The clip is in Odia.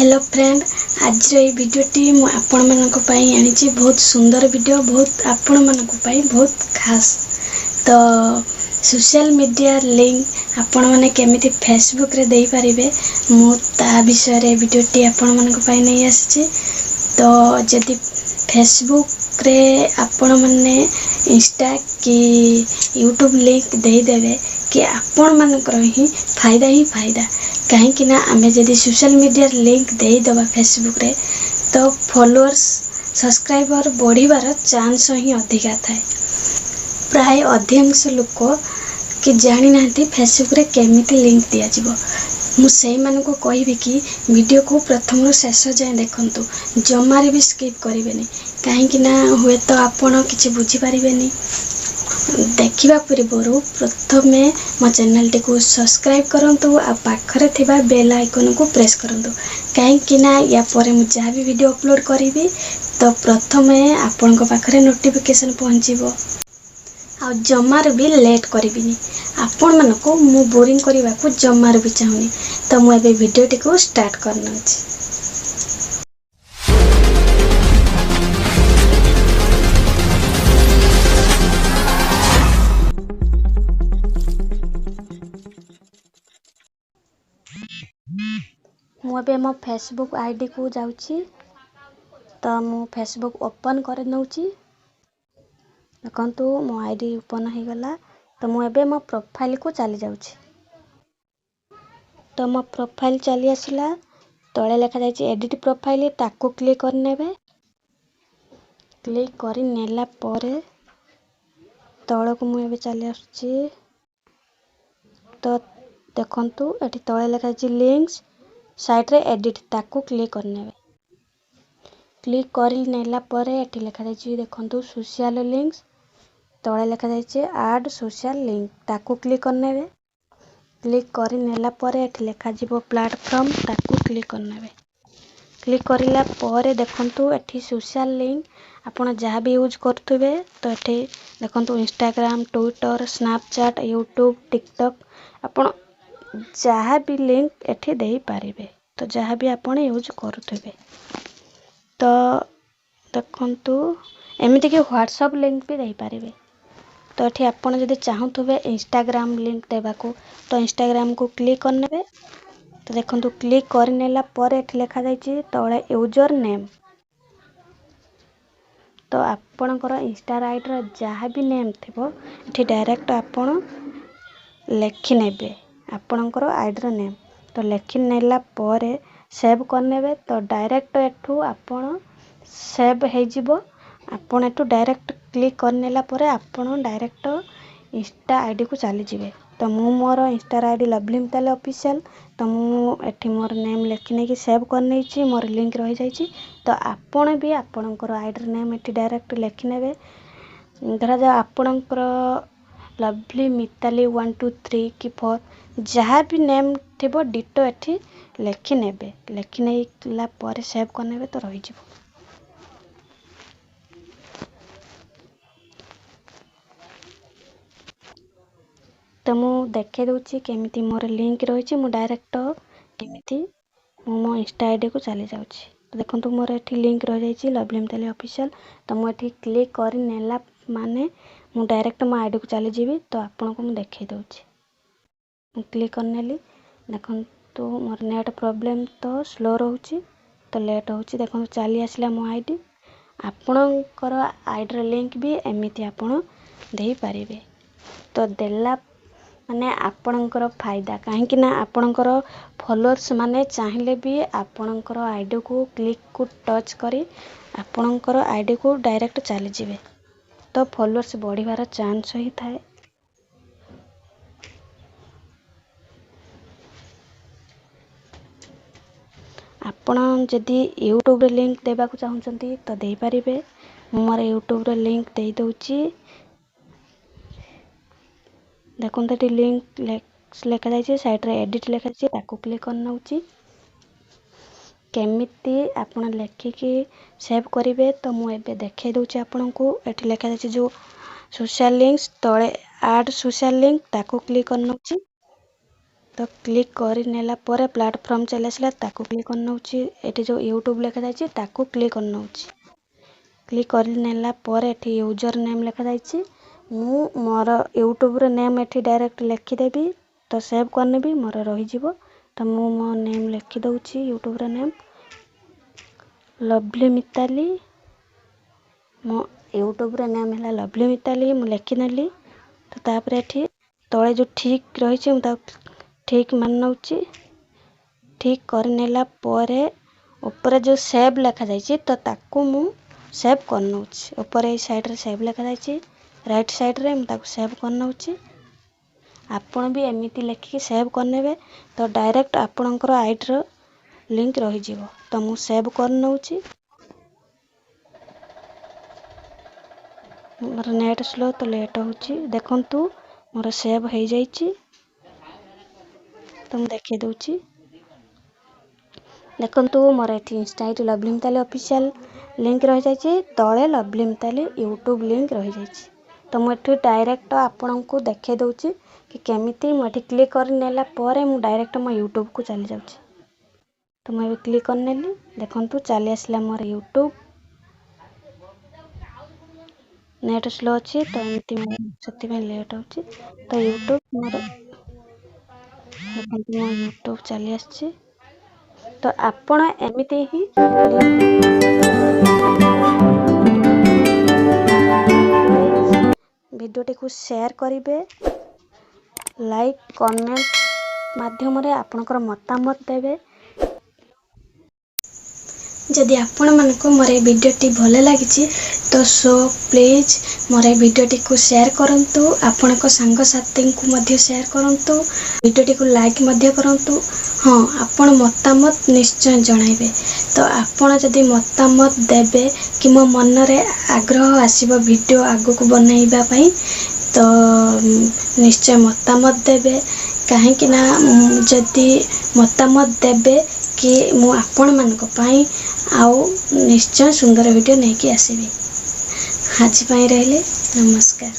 ହ୍ୟାଲୋ ଫ୍ରେଣ୍ଡ, ଆଜିର ଏଇ ଭିଡ଼ିଓଟି ମୁଁ ଆପଣମାନଙ୍କ ପାଇଁ ଆଣିଛି। ବହୁତ ସୁନ୍ଦର ଭିଡ଼ିଓ, ବହୁତ ଆପଣମାନଙ୍କ ପାଇଁ ବହୁତ ଖାସ୍। ତ ସୋସିଆଲ ମିଡ଼ିଆ ଲିଙ୍କ ଆପଣମାନେ କେମିତି ଫେସବୁକ୍ରେ ଦେଇପାରିବେ, ମୁଁ ତା ବିଷୟରେ ଭିଡ଼ିଓଟି ଆପଣମାନଙ୍କ ପାଇଁ ନେଇ ଆସିଛି। ତ ଯଦି ଫେସବୁକ୍ରେ ଆପଣମାନେ ଇନଷ୍ଟା କି ୟୁଟ୍ୟୁବ୍ ଲିଙ୍କ ଦେଇଦେବେ କି ଆପଣମାନଙ୍କର ହିଁ ଫାଇଦା ହିଁ ଫାଇଦା। କାହିଁକି ନା ଆମେ ଯଦି ସୋସିଆଲ ମିଡ଼ିଆରେ ଲିଙ୍କ ଦେଇଦେବା ଫେସବୁକ୍ରେ, ତ ଫଲୋଅର୍ସ ସବସ୍କ୍ରାଇବର ବଢ଼ିବାର ଚାନ୍ସ ହିଁ ଅଧିକା ଥାଏ। ପ୍ରାୟ ଅଧିକାଂଶ ଲୋକ କି ଜାଣିନାହାନ୍ତି ଫେସବୁକ୍ରେ କେମିତି ଲିଙ୍କ ଦିଆଯିବ। ମୁଁ ସେଇମାନଙ୍କୁ କହିବି କି ଭିଡ଼ିଓକୁ ପ୍ରଥମରୁ ଶେଷ ଯାଏଁ ଦେଖନ୍ତୁ, ଜମାରେ ବି ସ୍କିପ୍ କରିବେନି, କାହିଁକି ନା ହୁଏତ ଆପଣ କିଛି ବୁଝିପାରିବେନି। ଦେଖିବା ପୂର୍ବରୁ ପ୍ରଥମେ ମୋ ଚ୍ୟାନେଲଟିକୁ ସବସ୍କ୍ରାଇବ୍ କରନ୍ତୁ ଆଉ ପାଖରେ ଥିବା ବେଲ୍ ଆଇକନ୍କୁ ପ୍ରେସ୍ କରନ୍ତୁ, କାହିଁକି ନା ୟା ପରେ ମୁଁ ଯାହା ବି ଭିଡ଼ିଓ ଅପଲୋଡ଼ କରିବି ତ ପ୍ରଥମେ ଆପଣଙ୍କ ପାଖରେ ନୋଟିଫିକେସନ୍ ପହଞ୍ଚିବ। ଆଉ ଜମାରୁ ବି ଲେଟ୍ କରିବିନି, ଆପଣମାନଙ୍କୁ ମୁଁ ବୋରିଂ କରିବାକୁ ଜମାରୁ ବି ଚାହୁଁନି। ତ ମୁଁ ଏବେ ଭିଡ଼ିଓଟିକୁ ଷ୍ଟାର୍ଟ କରିନେଉଛି। ମୁଁ ଏବେ ମୋ ଫେସବୁକ୍ ଆଇଡ଼ିକୁ ଯାଉଛି। ତ ମୁଁ ଫେସବୁକ୍ ଓପନ୍ କରିନେଉଛି। ଦେଖନ୍ତୁ, ମୋ ଆଇଡ଼ି ଓପନ୍ ହେଇଗଲା। ତ ମୁଁ ଏବେ ମୋ ପ୍ରୋଫାଇଲ୍କୁ ଚାଲି ଯାଉଛି। ତ ମୋ ପ୍ରୋଫାଇଲ୍ ଚାଲି ଆସିଲା। ତଳେ ଲେଖାଯାଇଛି ଏଡ଼ିଟ୍ ପ୍ରୋଫାଇଲ୍, ତାକୁ କ୍ଲିକ୍ କରିନେବେ। କ୍ଲିକ୍ କରିନେଲା ପରେ ତଳକୁ ମୁଁ ଏବେ ଚାଲି ଆସୁଛି। ତ ଦେଖନ୍ତୁ, ଏଠି ତଳେ ଲେଖାଯାଇଛି ଲିଙ୍କ୍ସ, ସାଇଡ଼୍ରେ ଏଡ଼ିଟ୍, ତାକୁ କ୍ଲିକ୍ କରିନେବେ। କ୍ଲିକ୍ କରିନେଲା ପରେ ଏଠି ଲେଖାଯାଇଛି ଦେଖନ୍ତୁ ସୋସିଆଲ ଲିଙ୍କ୍ସ, ତଳେ ଲେଖାଯାଇଛି ଆଡ଼୍ ସୋସିଆଲ ଲିଙ୍କ୍, ତାକୁ କ୍ଲିକ୍ କରିନେବେ। କ୍ଲିକ୍ କରିନେଲା ପରେ ଏଠି ଲେଖାଯିବ ପ୍ଲାଟଫର୍ମ, ତାକୁ କ୍ଲିକ୍ କରିନେବେ। କ୍ଲିକ୍ କରିଲା ପରେ ଦେଖନ୍ତୁ ଏଠି ସୋସିଆଲ ଲିଙ୍କ୍ ଆପଣ ଯାହା ବି ୟୁଜ୍ କରୁଥିବେ, ତ ଏଠି ଦେଖନ୍ତୁ Instagram, Twitter, Snapchat, YouTube, TikTok, ଆପଣ ଯାହା ବି ଲିଙ୍କ୍ ଏଠି ଦେଇପାରିବେ। ତ ଯାହା ବି ଆପଣ ୟୁଜ୍ କରୁଥିବେ, ତ ଦେଖନ୍ତୁ ଏମିତିକି ହ୍ୱାଟ୍ସଅପ୍ ଲିଙ୍କ୍ ବି ଦେଇପାରିବେ। ତ ଏଠି ଆପଣ ଯଦି ଚାହୁଁଥିବେ ଇନଷ୍ଟାଗ୍ରାମ ଲିଙ୍କ୍ ଦେବାକୁ, ତ ଇନଷ୍ଟାଗ୍ରାମକୁ କ୍ଲିକ୍ କରିନେବେ। ତ ଦେଖନ୍ତୁ, କ୍ଲିକ୍ କରିନେଲା ପରେ ଏଠି ଲେଖାଯାଇଛି ତଳେ ୟୁଜର୍ ନେମ୍। ତ ଆପଣଙ୍କର ଇନଷ୍ଟା ଆଇଡ଼ିର ଯାହା ବି ନେମ୍ ଥିବ, ଏଠି ଡାଇରେକ୍ଟ ଆପଣ ଲେଖିନେବେ ଆପଣଙ୍କର ଆଇଡ଼ିର ନେମ୍। ତ ଲେଖିନେଲା ପରେ ସେଭ୍ କରିନେବେ। ତ ଡାଇରେକ୍ଟ ଏଠୁ ଆପଣ ସେଭ୍ ହେଇଯିବ। ଆପଣ ଏଠୁ ଡାଇରେକ୍ଟ କ୍ଲିକ୍ କରିନେଲା ପରେ ଆପଣ ଡାଇରେକ୍ଟ ଇନଷ୍ଟା ଆଇଡ଼ିକୁ ଚାଲିଯିବେ। ତ ମୁଁ ମୋର ଇନଷ୍ଟାର ଆଇଡ଼ି ଲଭଲି ମିତାଲି ଅଫିସିଆଲ୍। ତ ମୁଁ ଏଠି ମୋର ନେମ୍ ଲେଖି ନେଇକି ସେଭ୍ କରିନେଇଛି, ମୋର ଲିଙ୍କ୍ ରହିଯାଇଛି। ତ ଆପଣ ବି ଆପଣଙ୍କର ଆଇଡ଼ିର ନେମ୍ ଏଠି ଡାଇରେକ୍ଟ ଲେଖିନେବେ। ଧରାଯାଉ ଆପଣଙ୍କର ଲଭଲି ମିତାଲି 1 2 3 କି 4, ଯାହା ବି ନେମ୍ ଥିବ ଡିଟୋ ଏଠି ଲେଖିନେବେ। ଲେଖିନେଲା ପରେ ସେଭ୍ କରିନେବେ, ତ ରହିଯିବ। ତ ମୁଁ ଦେଖାଇ ଦେଉଛି କେମିତି ମୋର ଲିଙ୍କ୍ ରହିଛି। ମୁଁ ଡାଇରେକ୍ଟ କେମିତି ମୁଁ ମୋ ଇନଷ୍ଟା ଆଇଡ଼ିକୁ ଚାଲି ଯାଉଛି। ତ ଦେଖନ୍ତୁ, ମୋର ଏଠି ଲିଙ୍କ୍ ରହିଯାଇଛି ଲଭଲି ମିତାଲି ଅଫିସିଆଲ୍। ତ ମୁଁ ଏଠି କ୍ଲିକ୍ କରିନେଲା ମାନେ ମୁଁ ଡାଇରେକ୍ଟ ମୋ ଆଇଡ଼ିକୁ ଚାଲିଯିବି। ତ ଆପଣଙ୍କୁ ମୁଁ ଦେଖାଇ ଦେଉଛି। ମୁଁ କ୍ଲିକ୍ କରିନେଲି। ଦେଖନ୍ତୁ, ମୋର ନେଟ୍ ପ୍ରୋବ୍ଲେମ୍, ତ ସ୍ଲୋ ରହୁଛି, ତ ଲେଟ୍ ହେଉଛି। ଦେଖନ୍ତୁ, ଚାଲି ଆସିଲା ମୋ ଆଇଡ଼ି। ଆପଣଙ୍କର ଆଇଡ଼ିର ଲିଙ୍କ୍ ବି ଏମିତି ଆପଣ ଦେଇପାରିବେ। ତ ଦେଲା ମାନେ ଆପଣଙ୍କର ଫାଇଦା, କାହିଁକି ନା ଆପଣଙ୍କର ଫଲୋଅର୍ସ ମାନେ ଚାହିଁଲେ ବି ଆପଣଙ୍କର ଆଇଡ଼ିକୁ କ୍ଲିକ୍କୁ ଟଚ୍ କରି ଆପଣଙ୍କର ଆଇଡ଼ିକୁ ଡାଇରେକ୍ଟ ଚାଲିଯିବେ। ତ ଫଲୋଅର୍ସ ବଢ଼ିବାର ଚାନ୍ସ ହିଁ ଥାଏ। ଆପଣ ଯଦି ୟୁଟ୍ୟୁବରେ ଲିଙ୍କ୍ ଦେବାକୁ ଚାହୁଁଛନ୍ତି ତ ଦେଇପାରିବେ। ମୁଁ ମୋର ୟୁଟ୍ୟୁବ୍ର ଲିଙ୍କ୍ ଦେଇଦେଉଛି। ଦେଖନ୍ତୁ, ଏଠି ଲିଙ୍କ୍ ଲେଖାଯାଇଛି, ସାଇଡ଼୍ରେ ଏଡ଼ିଟ୍ ଲେଖାଯାଇଛି, ତାକୁ କ୍ଲିକ୍ କରିନେଉଛି। କେମିତି ଆପଣ ଲେଖିକି ସେଭ୍ କରିବେ, ତ ମୁଁ ଏବେ ଦେଖାଇ ଦେଉଛି ଆପଣଙ୍କୁ। ଏଠି ଲେଖାଯାଇଛି ଯେଉଁ ସୋସିଆଲ ଲିଙ୍କ୍ସ, ତଳେ ଆଡ଼୍ ସୋସିଆଲ ଲିଙ୍କ୍, ତାକୁ କ୍ଲିକ୍ କରିନେଉଛି। ତ ତ କ୍ଲିକ୍ କରିନେଲା ପରେ ପ୍ଲାଟଫର୍ମ ଚାଲି ଆସିଲା, ତାକୁ କ୍ଲିକ୍ କରିନେଉଛି। ଏଠି ଯେଉଁ ୟୁଟ୍ୟୁବ୍ ଲେଖାଯାଇଛି, ତାକୁ କ୍ଲିକ୍ କରିନେଉଛି। କ୍ଲିକ୍ କରିନେଲା ପରେ ଏଠି ୟୁଜର୍ ନେମ୍ ଲେଖାଯାଇଛି। ମୁଁ ମୋର ୟୁଟ୍ୟୁବ୍ର ନେମ୍ ଏଠି ଡାଇରେକ୍ଟ ଲେଖିଦେବି, ତ ସେଭ୍ କରିନେବି, ମୋର ରହିଯିବ। ତ ମୁଁ ମୋ ନେମ୍ ଲେଖିଦେଉଛି, ୟୁଟ୍ୟୁବ୍ର ନେମ୍ ଲଭଲି ମିତାଲି। ମୋ ୟୁଟ୍ୟୁବ୍ର ନେମ୍ ହେଲା ଲଭଲି ମିତାଲି, ମୁଁ ଲେଖିନେଲି। ତ ତାପରେ ଏଠି ତଳେ ଯେଉଁ ଠିକ୍ ରହିଛି, ମୁଁ ତାକୁ ଠିକ୍ ମାନି ନେଉଛି। ଠିକ୍ କରିନେଲା ପରେ ଉପରେ ଯେଉଁ ସେଭ୍ ଲେଖାଯାଇଛି, ତ ତାକୁ ମୁଁ ସେଭ୍ କରିନେଉଛି। ଉପରେ ଏଇ ସାଇଡ଼୍ରେ ସେଭ୍ ଲେଖାଯାଇଛି, ରାଇଟ୍ ସାଇଡ଼୍ରେ, ମୁଁ ତାକୁ ସେଭ୍ କରିନେଉଛି। ଆପଣ ବି ଏମିତି ଲେଖିକି ସେଭ୍ କରିନେବେ, ତ ଡାଇରେକ୍ଟ ଆପଣଙ୍କର ଆଇଡ଼ିର ଲିଙ୍କ୍ ରହିଯିବ। ତ ମୁଁ ସେଭ୍ କରିନେଉଛି। ମୋର ନେଟ୍ ସ୍ଲୋ, ତ ଲେଟ୍ ହେଉଛି। ଦେଖନ୍ତୁ, ମୋର ସେଭ୍ ହେଇଯାଇଛି, ତ ମୁଁ ଦେଖାଇ ଦେଉଛି। ଦେଖନ୍ତୁ, ମୋର ଏଠି Insta ID lovely Mitali official link ରହିଯାଇଛି, ତଳେ ଲଭଲି ମିତାଲି ୟୁଟ୍ୟୁବ୍ ଲିଙ୍କ୍ ରହିଯାଇଛି। ତ ମୁଁ ଏଠି ଡାଇରେକ୍ଟ ଆପଣଙ୍କୁ ଦେଖାଇ ଦେଉଛି କି କେମିତି ମୁଁ ଏଠି କ୍ଲିକ୍ କରିନେଲା ପରେ ମୁଁ ଡାଇରେକ୍ଟ ମୋ ୟୁଟ୍ୟୁବକୁ ଚାଲି ଯାଉଛି। ତ ମୁଁ ଏବେ କ୍ଲିକ୍ କରିନେଲି। ଦେଖନ୍ତୁ, ଚାଲି ଆସିଲା ମୋର ୟୁଟ୍ୟୁବ୍। ନେଟ୍ ସ୍ଲୋ ଅଛି, ତ ଏମିତି ସେଥିପାଇଁ ଲେଟ୍ ହେଉଛି। ତ ୟୁଟ୍ୟୁବ୍ ମୋର, ଦେଖନ୍ତୁ, ମୋ ୟୁଟ୍ୟୁବ୍ ଚାଲି ଆସିଛି। ତ ଆପଣ ଏମିତି ହିଁ ଭିଡ଼ିଓଟିକୁ ସେୟାର କରିବେ, ଲାଇକ୍ କମେଣ୍ଟ ମାଧ୍ୟମରେ ଆପଣଙ୍କର ମତାମତ ଦେବେ। ଯଦି ଆପଣମାନଙ୍କୁ ମୋର ଏ ଭିଡ଼ିଓଟି ଭଲ ଲାଗିଛି, ତ ସୋ ପ୍ଲିଜ୍ ମୋର ଏ ଭିଡ଼ିଓଟିକୁ ସେୟାର କରନ୍ତୁ, ଆପଣଙ୍କ ସାଙ୍ଗସାଥିଙ୍କୁ ମଧ୍ୟ ସେୟାର କରନ୍ତୁ, ଭିଡ଼ିଓଟିକୁ ଲାଇକ୍ ମଧ୍ୟ କରନ୍ତୁ। ହଁ, ଆପଣ ମତାମତ ନିଶ୍ଚୟ ଜଣାଇବେ। ତ ଆପଣ ଯଦି ମତାମତ ଦେବେ କି ମୋ ମନରେ ଆଗ୍ରହ ଆସିବ ଭିଡ଼ିଓ ଆଗକୁ ବନାଇବା ପାଇଁ। ତ ନିଶ୍ଚୟ ମତାମତ ଦେବେ, କାହିଁକି ନା ଯଦି ମତାମତ ଦେବେ କି ମୁଁ ଆପଣମାନଙ୍କ ପାଇଁ ଆଉ ନିଶ୍ଚୟ ସୁନ୍ଦର ଭିଡ଼ିଓ ନେଇକି ଆସିବି। ଆଜି ପାଇଁ ରହିଲି, ନମସ୍କାର।